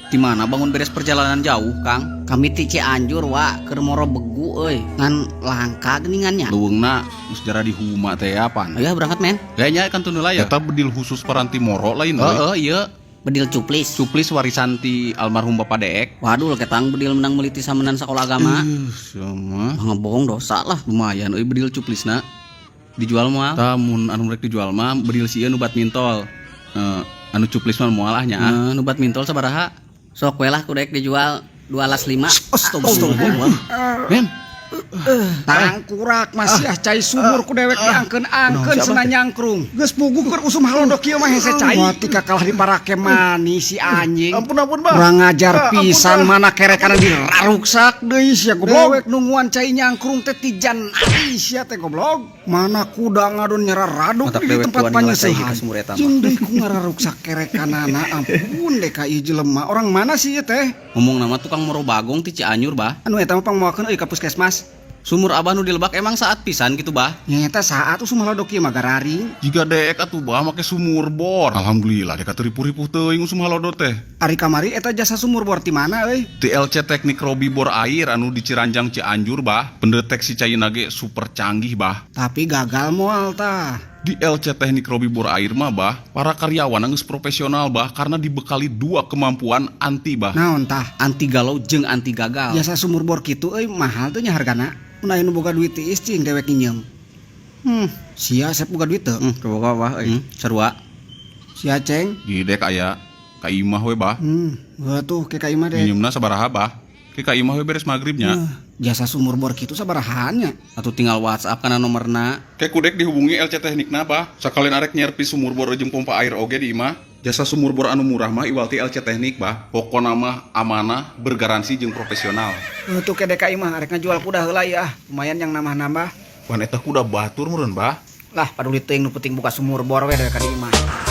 Di mana bangun beres perjalanan jauh, Kang? Kami ti Cianjur, wa, keur moro begu euy. Ngan langka geuningan nya. Leuweungna geus jara di huma teh apaan? Ayo berangkat, men. Kayaknya kan teu ya. Eta bedil khusus paranti moro lain euy. Heeh, iya. Bedil cuplis. Cuplis warisan ti almarhum Bapak Deek. Waduh, ketang bedil menang meuli ti samenan sekolah agama. Sama. Ngebohong dosa lah. Lumayan euy bedil cuplisna. Dijual moal? Tah, mun anu rek dijual mah bedil sieun nu badmintol. Anu cuplis mah moal ah nya. Eh, nu badmintol sabaraha? Sok we lah ku daek dijual 2 las 5. Astagfirullah. Men, Tangkurak masih ah cai sumur ku dewek diangkeun-angkeun cenah nyangkrung. Geus puguh keur usum halodo kieu mah hese cai. Mati kalah diparake mani si anjing. Ampun, ampun, Bah. Kurang ajar Ah, ampun, pisan Bah. mana kerekana diraruksak deui sia, goblok. Dewek nungguan cai nyangkrung teh ti janari sia teh, goblok. Mana kuda ngadon nyararaduk Matak di dewek tempat tuan nyawa cai panyeusehan. ka sumur eta mah. Jeung deui ku ngararuksak kerekanana, ampun deh ka ieu jelema. Orang mana sih ieu teh? Ngomong nama tukang moro bagong ti Cianjur, Bah. Anu eta mah pangmawakeun euy ka puskesmas. Sumur Abah nu di lebak emang saat pisan gitu, Bah? Nya eta saat usum halodo kieu mah gararing. Jiga deek atuh, Bah, make sumur bor. Alhamdulillah dek teu ripuh-ripuh teuing usum halodo teh. Ari kamari eta jasa sumur bor ti mana euy? TLC Teknik Robi Bor Air anu di Ciranjang, Cianjur, Bah. Pendeteksi caina ge super canggih, Bah. Tapi gagal moal tah? Di LC Teknik Robi Bor Air mah, Bah, para karyawan geus profesional, Bah, karena dibekali dua kemampuan anti, Bah. Naon tah? Anti galau jeung anti gagal. Jasa sumur bor kitu euy mahal tuh nya hargana. Mun aya nu boga duit tiis cing dewek nginjem. Sia sep boga duit teu? Boga, Bah euy. Sarua. Sia, Ceng. Di dek aya ka imah we, Bah. Heuh tuh ke ka imah deh. Nginjemna sabaraha, Bah? Ke ka imah we beres magribnya. Jasa sumur bor kitu sabarahaan nya? Atau tinggal WhatsApp kana nomorna. Ke ku dek dihubungi LC Teknikna, Bah. Sakalian arek nyervis sumur bor jeung pompa air oge di imah. Jasa sumur bor anu murah mah iwal ti LC Teknik, Bah. Pokona mah amanah, bergaransi jeung profesional. Heuh tuh ke dek ka imah arek ngajual kuda heula ya. Lumayan yang nambah-nambah. Wan eta kuda batur meureun, Bah. Lah, paduli teuing, nu penting buka sumur bor we dek ka di imah.